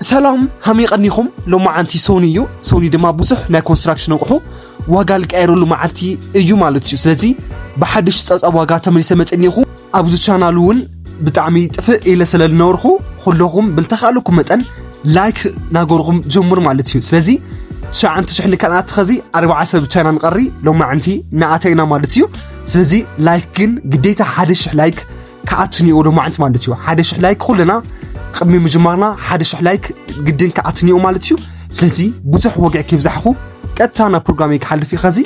ሰላም፣ ሃመይ ቀኒኹም? ሎማዓንቲ ሶኒ እዩ። ሶኒ ድማ ብዙሕ ናይ ኮንስትራክሽን ኣቑሑ ዋጋ ዝቀየረሉ መዓልቲ እዩ ማለት እዩ። ስለዚ ብሓድሽ ጸብጻብ ዋጋ ተመሊሰ መጽእ እኒኹ። ኣብዚ ቻናል እውን ብጣዕሚ ጥፍእ ኢለ ስለ ዝነበርኩ፣ ኩለኹም ብልተኻእለኩም መጠን ላይክ ናገርኩም ጀምሩ ማለት እዩ። ስለዚ ትሽዓተ ሽሕ ንከነኣቲ ኸዚ ኣርባዓ ሰብ ቻናል ንቐሪ ሎማዓንቲ ንኣተ ኢና ማለት እዩ። ስለዚ ላይክ ግን ግዴታ ሓደ ሽሕ ላይክ ክኣቱ እኒኦ ሎማዓንቲ ማለት እዩ። ሓደ ሽሕ ላይክ ኩልና ቅድሚ ምጅማርና ሓደ ሽሕ ላይክ ግድን ክኣቱ እኒኦ ማለት እዩ። ስለዚ ብዙሕ ወግዒ ከይብዛሕኹ ቀጥታ ናብ ፕሮግራመይ ክሓልፍ እዩ። ኸዚ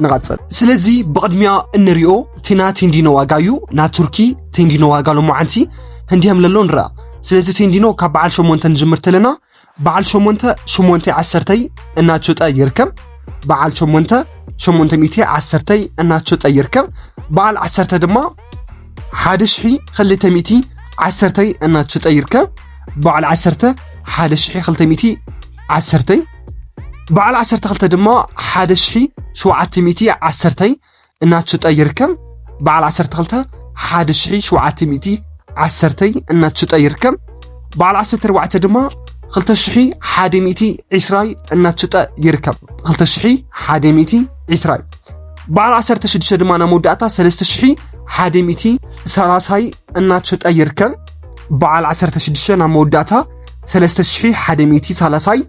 ንቐጽል። ስለዚ ብቕድሚያ እንሪኦ እቲ ናይ ቴንዲኖ ዋጋ እዩ። ናይ ቱርኪ ቴንዲኖ ዋጋ ሎማዓንቲ ህንዲሀም ለሎ ንረኣ። ስለዚ ቴንዲኖ ካብ በዓል ሸሞንተ ንጅምር ተለና በዓል ሸሞንተ ሸሞንተ ዓሰርተይ እናተሸጠ ይርከብ። በዓል ሸሞንተ ሸሞንተ ሚእቲ ዓሰርተይ እናተሸጠ ይርከብ። በዓል ዓሰርተ ድማ ሓደ ሽሕ ክልተ ሚእቲ ዓሰርተይ እናተሸጠ ይርከብ። በዓል ዓሰርተ ሓደ ሽሕ ክልተ ሚእቲ ዓሰርተይ። በዓል ዓሰርተ ክልተ ድማ ሓደ ሽሕ ሸውዓተ ሚእቲ ዓሰርተይ እናተሸጠ ይርከብ። በዓል ዓሰርተ ክልተ ሓደ ሽሕ ሸውዓተ ሚእቲ ዓሰርተይ እናተሸጠ ይርከብ። በዓል ዓሰርተ ኣርባዕተ ድማ ክልተ ሽሕ ሓደ ሚእቲ ዕስራይ እናተሸጠ ይርከብ። ክልተ ሽሕ ሓደ ሚእቲ ዕስራይ። በዓል ዓሰርተ ሽዱሽተ ድማ ናብ መወዳእታ ሰለስተ ሽሕ ሓደ ሚእቲ ሰላሳይ እናተሸጠ ይርከብ። በዓል ዓሰርተ ሽዱሽተ ናብ መወዳእታ ሰለስተ ሽሕ ሓደ ሚእቲ ሰላሳይ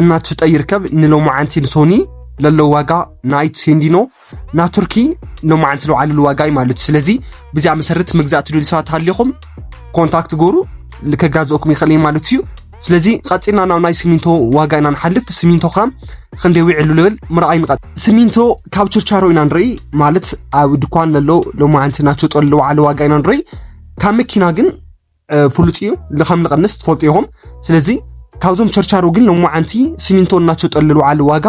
እናተሸጠ ይርከብ። ንሎማዓንቲ ንሶኒ ለሎ ዋጋ ናይ ቴንዲኖ ናይ ቱርኪ ሎማዓንቲ ለውዓለሉ ዋጋ እዩ ማለት እዩ። ስለዚ ብዚኣ መሰረት መግዛእቲ ትደልዩ ሰባት ሃሊኹም ኮንታክት ጎሩ ልከጋዝኦኩም ይኽእል እዩ ማለት እዩ። ስለዚ ቀጺልና ናብ ናይ ሲሚንቶ ዋጋ ኢና ንሓልፍ። ሲሚንቶ ኸ ክንደይ ውዒሉ ልብል ምርኣይ ንቐጽል። ሲሚንቶ ካብ ችርቻሮ ኢና ንርኢ፣ ማለት ኣብ ድኳን ለሎ ሎማዓንቲ እናተሸጠሉ ለውዓለ ዋጋ ኢና ንርኢ። ካብ መኪና ግን እ፣ ፍሉጥ እዩ። ልኸም ንቐንስ ትፈልጡ ኢኹም። ስለዚ ካብዞም ቸርቻሮ ግን ሎማዓንቲ ሲሚንቶ እናተሸጠሉ ልውዓል ዋጋ፣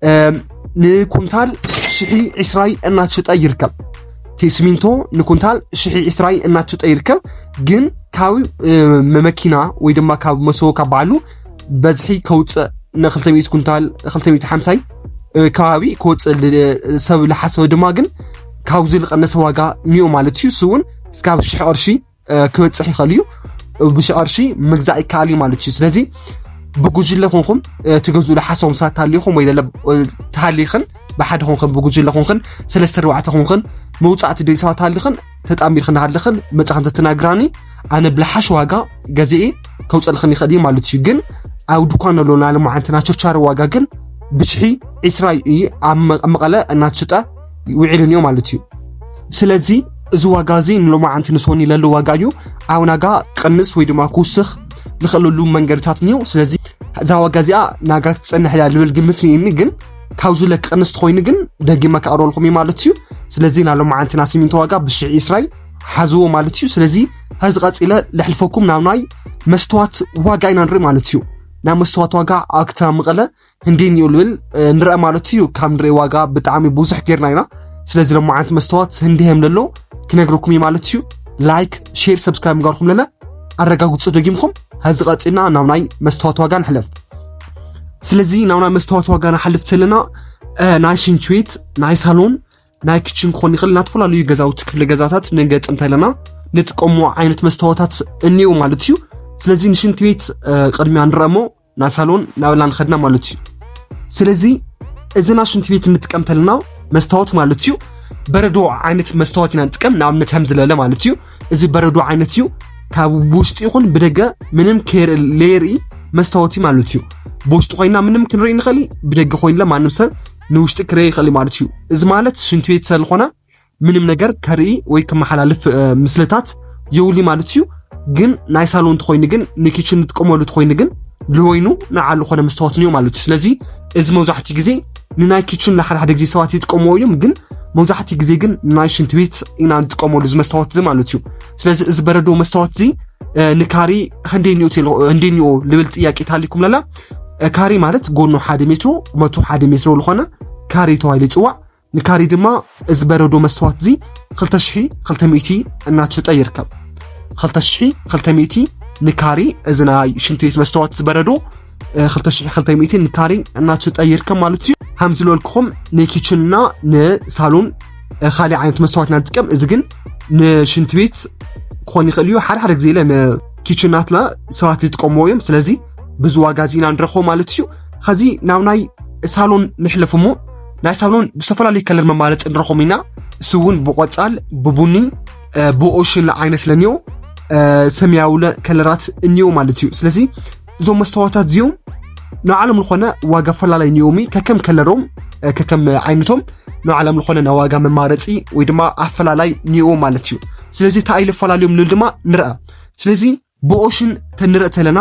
እ፣ ንኩንታል ሽሒ ዕስራይ እናተሸጠ ይርከብ። እቲ ሲሚንቶ ንኩንታል ሽሒ ዕስራይ እናተሸጠ ይርከብ። ግን ካብ፣ እ፣ መመኪና ወይ ድማ ካብ መሶ ካብ በዓሉ በዝሒ ከውፅእ ንክልተ ሚእቲ ኩንታል፣ ክልተ ሚእቲ ሓምሳይ፣ እ፣ ከባቢ ከውፅእ ል-፣ ሰብ ልሓሰበ ድማ ግን ካብዚ ልቐነሰ ዋጋ እኒኦ ማለት እዩ። እሱ እውን እስካብ ሽሕ ቅርሺ እ፣ ክበጽሕ ይኽእል እዩ። ብሽሕ ቅርሺ ምግዛእ ይከኣል እዩ ማለት እዩ። ስለዚ ብጉጅለ ኮንኩም፣ እ፣ ትገዝኡ ዝሓሰብኩም ሰባት ተሃሊኹም ወይ ለለ፣ እ፣ ተሃሊኽን ብሓደ ኮንክን ብጉጅለ ኮንክን ሰለስተ ኣርባዕተ ኮንክን መውጻእቲ ደልዩ ሰባት ተሃሊኽን ተጣሚርክን ሃለኽን መጻኽን ተትናግራኒ ኣነ ብልሓሽ ዋጋ ገዚኤ ከውጸልኽን ይኽእል እዩ ማለት እዩ። ግን ኣብ ድኳን ዘሎ ናይ ሎማዓንቲ ናይ ቸርቻሪ ዋጋ ግን ብሽሒ ዕስራ እዩ ኣብ መ-፣ መቐለ እናተሸጠ ውዒሉ እኒኦ ማለት እዩ። ስለዚ እዚ ዋጋ እዚ ንሎማዓንቲ ንሶኒ ለሎ ዋጋ እዩ። ኣብ ናጋ ክቕንስ ወይ ድማ ክውስኽ ልኽእለሉ መንገድታት እኒኦ። ስለዚ እዛ ዋጋ እዚኣ ናጋ ትጸንሕ እያ ልብል ግምት እኒኒ፣ ግን ካብዚ ለ ክቕንስ ተኾይኑ ግን ደጊመ ክኣርበልኩም እዩ ማለት እዩ። ስለዚ ናይ ሎማዓንቲ ናይ ሲሚንቶ ዋጋ ብሽዒ ዕስራይ ሓዝዎ ማለት እዩ። ስለዚ ሀዚ ቀጺለ ልሕልፈኩም ናብ ናይ መስተዋት ዋጋ ኢና ንርኢ ማለት እዩ። ናይ መስተዋት ዋጋ ኣብ ከተማ መቐለ ህንደይ እኒኦ ልብል፣ እ፣ ንርአ ማለት እዩ። ካብ ንርኢ ዋጋ ብጣዕሚ ብዙሕ ጌርና ኢና። ስለዚ ሎማዓንቲ መስተዋት ህንደይ ሃም ለሎ ክነግረኩም እዩ ማለት እዩ። ላይክ፣ ሼር፣ ሰብስክራይብ ምግባርኩም ለለ ኣረጋግጹ ደጊምኩም። ሀዚ ቀጺልና ናብ ናይ መስተዋት ዋጋ ንሕለፍ። ስለዚ ናብ ናይ መስተዋት ዋጋ ንሓልፍ ተለና፣ እ፣ ናይ ሽንት ቤት፣ ናይ ሳሎን፣ ናይ ኪችን ክኾን ይኽእል፣ እናተፈላለዩ ገዛውቲ ክፍሊ ገዛታት ንገጥም ተለና ንጥቀሞ ዓይነት መስተዋታት እኒኡ ማለት እዩ። ስለዚ ንሽንት ቤት፣ እ፣ ቅድሚያ ንርአ እሞ ናይ ሳሎን ናበላ ንኸድና ማለት እዩ። ስለዚ እዚ ናይ ሽንት ቤት እንጥቀም ተለና መስታወት ማለት እዩ። በረዶ ዓይነት መስታወት ኢና ንጥቀም፣ ንኣብነት ከም ዝለለ ማለት እዩ። እዚ በረዶ ዓይነት እዩ። ካብ ብውሽጢ ይኹን ብደገ ምንም ከይር-፣ ለየርኢ መስታወት እዩ ማለት እዩ። ብውሽጢ ኮይና ምንም ክንርኢ ንኽእል፣ ብደገ ኮይንለ ማንም ሰብ ንውሽጢ ክርኢ ይኽእል ማለት እዩ። እዚ ማለት ሽንት ቤት ስለዝኾነ ምንም ነገር ከርኢ ወይ ክመሓላልፍ፣ እ፣ ምስልታት የውሊ ማለት እዩ። ግን ናይ ሳሎን ተኾይኑ ግን ንኪችን ንጥቀመሉ ተኾይኑ ግን ልወይኑ ንዓሉ ኾነ መስታወት እኒኦ ማለት እዩ። ስለዚ እዚ መብዛሕትኡ ግዜ ንናይ ኪችን ንሓደ ሓደ ግዜ ሰባት ይጥቀምዎ እዮም። ግን መብዛሕትኡ ግዜ ግን ናይ ሽንት ቤት ኢና ንጥቀመሉ እዚ መስታወት እዚ ማለት እዩ። ስለዚ እዚ በረዶ መስታወት እዚ፣ እ፣ ንካሪ ክንደይ እኒኦ ቴሎ-፣ ክንደይ እኒኦ ልብል ጥያቄ ታሊኩም ለላ። እ፣ ካሪ ማለት ጎኑ ሓደ ሜትሮ፣ ቁመቱ ሓደ ሜትሮ ዝኾነ ካሪ ተባሂሉ ይፅዋዕ። ንካሪ ድማ እዚ በረዶ መስተዋት እዚ ክልተ ሽሕ ክልተ ሚእቲ እናተሸጠ ይርከብ። ክልተ ሽሕ ክልተ ሚእቲ ንካሪ፣ እዚ ናይ ሽንት ቤት መስተዋት እዚ በረዶ፣ እ፣ ክልተ ሽሕ ክልተ ሚእቲ ንካሪ እናተሸጠ ይርከብ ማለት እዩ። ከም ዝበልኩኹም ንኪችንና ንሳሎን፣ እ፣ ካሊእ ዓይነት መስተዋት ኢና ንጥቀም። እዚ ግን ንሽንት ቤት ክኾን ይኽእል እዩ። ሓደ ሓደ ግዜ ኢለ ንኪችናትና ሰባት ይጥቀምዎ እዮም። ስለዚ ብዚ ዋጋ እዚ ኢና ንረኽቦ ማለት እዩ። ኸዚ ናብ ናይ ሳሎን ንሕለፍ እሞ፣ ናይ ሳሎን ብዝተፈላለዩ ከለር መማረፂ ንረኽቦም ኢና። እሱ እውን ብቆፃል፣ ብቡኒ፣ ብኦሽን ዓይነት ለኒዮ፣ ሰማያዊ ከለራት እኒዮ ማለት እዩ። ስለዚ እዞም መስተዋታት እዚኦም ንዓለም ዝኾነ ዋጋ ፈላላይ እኒኦም፣ ከከም ከለሮም፣ ከከም ዓይነቶም ንዓለም ዝኾነ ናይ ዋጋ መማረፂ ወይ ድማ ኣፈላላይ እኒኦ ማለት እዩ። ስለዚ እንታይ ኢለ ፈላልዮም ንብል ድማ ንርአ። ስለዚ ብኦሽን ተንርእ ተለና፣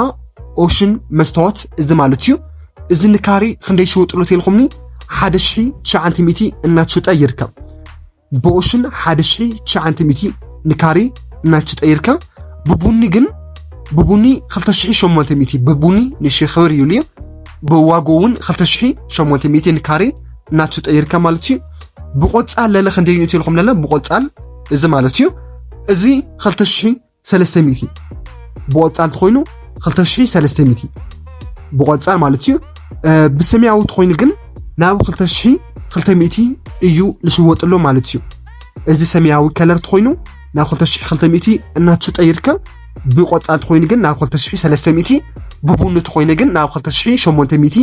ኦሽን መስተዋት እዚ ማለት እዩ። እዚ ንካሪ ክንደይ ሽወጥሎ ተልኹምኒ? ሓደ ሽሒ ትሽዓንተ ሚእቲ እናትሽጠ ይርከብ። ብኦሽን ሓደ ሽሒ ትሽዓንተ ሚእቲ ንካሪ እናትሽጠ ይርከብ። ብቡኒ ግን፣ ብቡኒ ክልተ ሽሒ ሸሞንተ ሚእቲ፣ ብቡኒ ንሺ ክብር እዩ ልዩ። ብዋጎ እውን ክልተ ሽሒ ሸሞንተ ሚእቲ ንካሪ እናትሽጠ ይርከብ ማለት እዩ። ብቆፃል ለለ ክንደይ እዩ ተልኹም ለለ? ብቆፃል እዚ ማለት እዩ። እዚ ክልተ ሽሒ ሰለስተ ሚእቲ፣ ብቆፃል ተኾይኑ ክልተ ሽሒ ሰለስተ ሚእቲ ብቆፃል ማለት እዩ። ብሰማያዊ ተኾይኑ ግን ናብ ክልተ ሽሒ ክልተ ሚእቲ እዩ ልሽወጥሎ ማለት እዩ። እዚ ሰማያዊ ከለር ተኾይኑ ናብ ክልተ ሽሒ ክልተ ሚእቲ እናትሽጠ ይርከብ። ብቆፃል ተኾይኑ ግን ናብ ክልተ ሽሒ ሰለስተ ሚእቲ፣ ብቡኒ ተኾይኑ ግን ናብ ክልተ ሽሒ ሸሞንተ ሚእቲ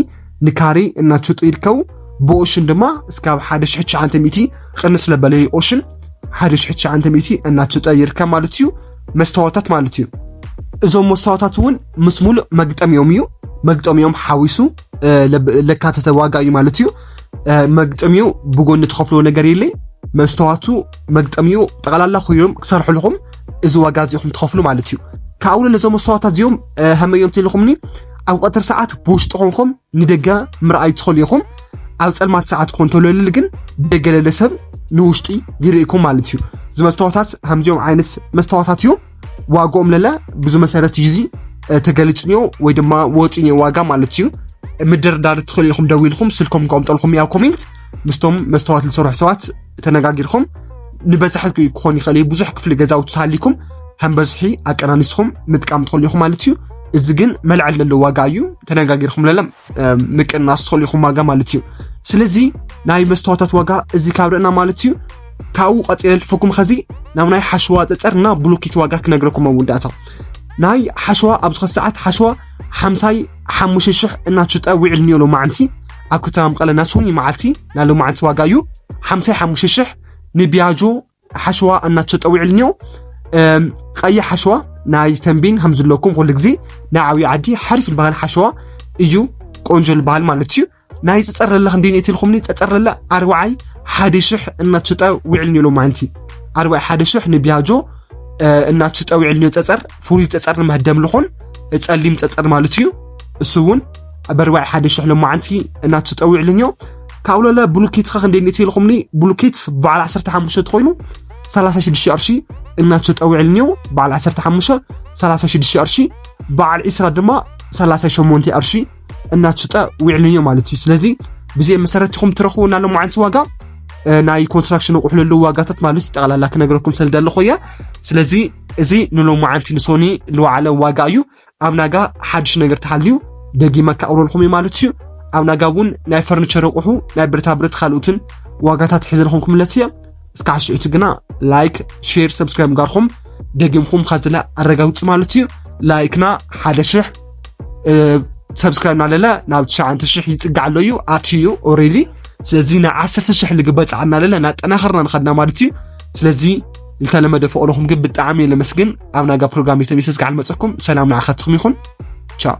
ንካሪ እናትሽጡ ይርከቡ። ብኦሽን ድማ እስካብ ሓደ ሽሒ ትሽዓንተ ሚእቲ ቅንስ ለበለ ኦሽን ሓደ ሽሒ ትሽዓንተ ሚእቲ እናትሽጠ ይርከብ ማለት እዩ። መስተዋታት ማለት እዩ። እዞም መስተዋታት እውን ምስ ሙሉእ መግጠሚኦም እዩ። መግጠሚኦም ሓዊሱ ለካተተ ዋጋ እዩ ማለት እዩ። መግጠሚኡ ብጎኒ ትኸፍልዎ ነገር የለይ። መስተዋቱ መግጠሚኡ ጠቕላላ ኮይኖም ክሰርሕልኹም እዚ ዋጋ እዚኹም ትኸፍሉ ማለት እዩ። ካብኡ ነዞም መስተዋታት እዚኦም ሃመዮም ተልኹምኒ ኣብ ቀትር ሰዓት ብውሽጢ ኮንኩም ንደገ ምርኣይ ትኽእሉ ኢኹም። ኣብ ጸልማት ሰዓት ኮንትሮል ግን ብደገ ለለ ሰብ ንውሽጢ ይርእይኩም ማለት እዩ። እዚ መስተዋታት ከምዚኦም ዓይነት መስተዋታት እዩ። ዋጋኦም ለለ ብዙ መሰረት እዩ እዚ ተገሊጹ ንዮ ወይ ድማ ወፂ ንዮ ዋጋ ማለት እዩ። ምድርዳር ትኽእሉ ኢኹም ደዊልኩም ስልኮም ከቕምጠልኩም ያው ኮሜንት ምስቶም መስተዋት ዝሰርሑ ሰባት ተነጋጊርኩም ንበዛሕ ክኾን ይኽእል እዩ። ብዙሕ ክፍሊ ገዛውቲ ተሃሊኩም ከም በዝሒ ኣቀናኒስኩም ምጥቃም ትኽእሉ ኢኹም ማለት እዩ። እዚ ግን መልዕል ዘለዎ ዋጋ እዩ። ተነጋጊርኩም ለለ ምቅናስ ትኽእሉ ኢኹም ዋጋ ማለት እዩ። ስለዚ ናይ መስተዋታት ዋጋ እዚ ካብ ርእና ማለት እዩ። ካብኡ ቀፂለ ልፈኩም ኸዚ ናብ ናይ ሓሸዋ ፀፀር እና ብሉኪት ዋጋ ክነግረኩም መወዳእታ። ናይ ሓሸዋ ኣብዚ ኸዚ ሰዓት ሓሸዋ ሓምሳይ ሓሙሽተ ሽሕ እናትሽጠ ውዒል ንዮ ሎማዓንቲ ኣብ ከተማ መቐለ ናስሁኒ መዓልቲ ናይ ሎማዓንቲ ዋጋ እዩ። ሓምሳይ ሓሙሽተ ሽሕ ንቢያጆ ሓሸዋ እናተሸጠ ውዒል እኒኦ። ቀይሕ ሓሸዋ ናይ ተንቤን ከም ዝለኩም ኩሉ ግዜ ናይ ዓብዪ ዓዲ ሓሪፍ ዝበሃል ሓሸዋ እዩ፣ ቆንጆ ዝበሃል ማለት እዩ። ናይ ፀፀር ለለ ክንደይ ንእቲ ኢልኩምኒ? ፀፀር ለለ ኣርባዓይ ሓደ ሽሕ እናተሸጠ ውዒል እኒኦ ሎማዓንቲ። ኣርባዓይ ሓደ ሽሕ ንቢያጆ እናተሸጠ ውዒል እኒኦ። ፀፀር ፍሉይ ፀፀር ንመህደም ልኾን ፀሊም ፀፀር ማለት እዩ። እሱ እውን ኣብ ኣርባዓይ ሓደ ሽሕ ሎማዓንቲ እናተሸጠ ውዒል እኒኦ። ካብኡ ለለ ብሉኬት ኸ ክንደይ ንእቲ ኢልኩምኒ? ብሉኬት በዓል ዓሰርተ ሓሙሽተ ተኾይኑ ሰላሳ ሽዱሽተ ቅርሺ እናተሸጠ ውዒል እኒኦ። በዓል ዓሰርተ ሓሙሽተ ሰላሳ ሽዱሽተ ቅርሺ፣ በዓል ዒስራ ድማ ሰላሳ ሸሞንተ ቅርሺ እናተሸጠ ውዒል እኒኦ ማለት እዩ። ስለዚ ብዚኦም መሰረት ኢኹም ትረኽቡ እና ሎማዓንቲ ዋጋ ናይ ኮንስትራክሽን ኣቑሑ ለለዉ ዋጋታት ማለት እዩ። ጠቕላላ ክነግረኩም ስለ ደለኹ እየ። ስለዚ እዚ ንሎማዓንቲ ንሶኒ ዝወዓለ ዋጋ እዩ። ኣብ ናጋ ሓድሽ ነገር ተሃልዩ ደጊመ ከቕርበልኩም እዩ ማለት እዩ። ኣብ ናጋ እውን ናይ ፈርኒቸር ኣቑሑ፣ ናይ ብረታ ብረት ካልኦትን ዋጋታት ሒዘልኩም ክምለስ እየ። እስካዕ ሽዑቲ ግና ላይክ፣ ሼር፣ ሰብስክራይብ ጋርኩም ደጊምኩም ኸዝለ ኣረጋግጹ ማለት እዩ። ላይክና ሓደ ሽሕ ሰብስክራይብ እናለለ ናብ ትሽዓተ ሽሕ ይጽጋዕ ኣሎ እዩ፣ ኣትዩ እዩ ኦሬዲ። ስለዚ ናብ ዓሰርተ ሽሕ ልግበጽ እናለለ እናጠናኸርና ንኸድና ማለት እዩ። ስለዚ ዝተለመደ ፍቕርኹም ግን ብጣዕሚ እየ ለመስግን። ኣብ ናጋ ፕሮግራም ተመሊሰ እስካዕ ልመጸኩም ሰላም ንዓኻትኩም ይኹን። ቻው።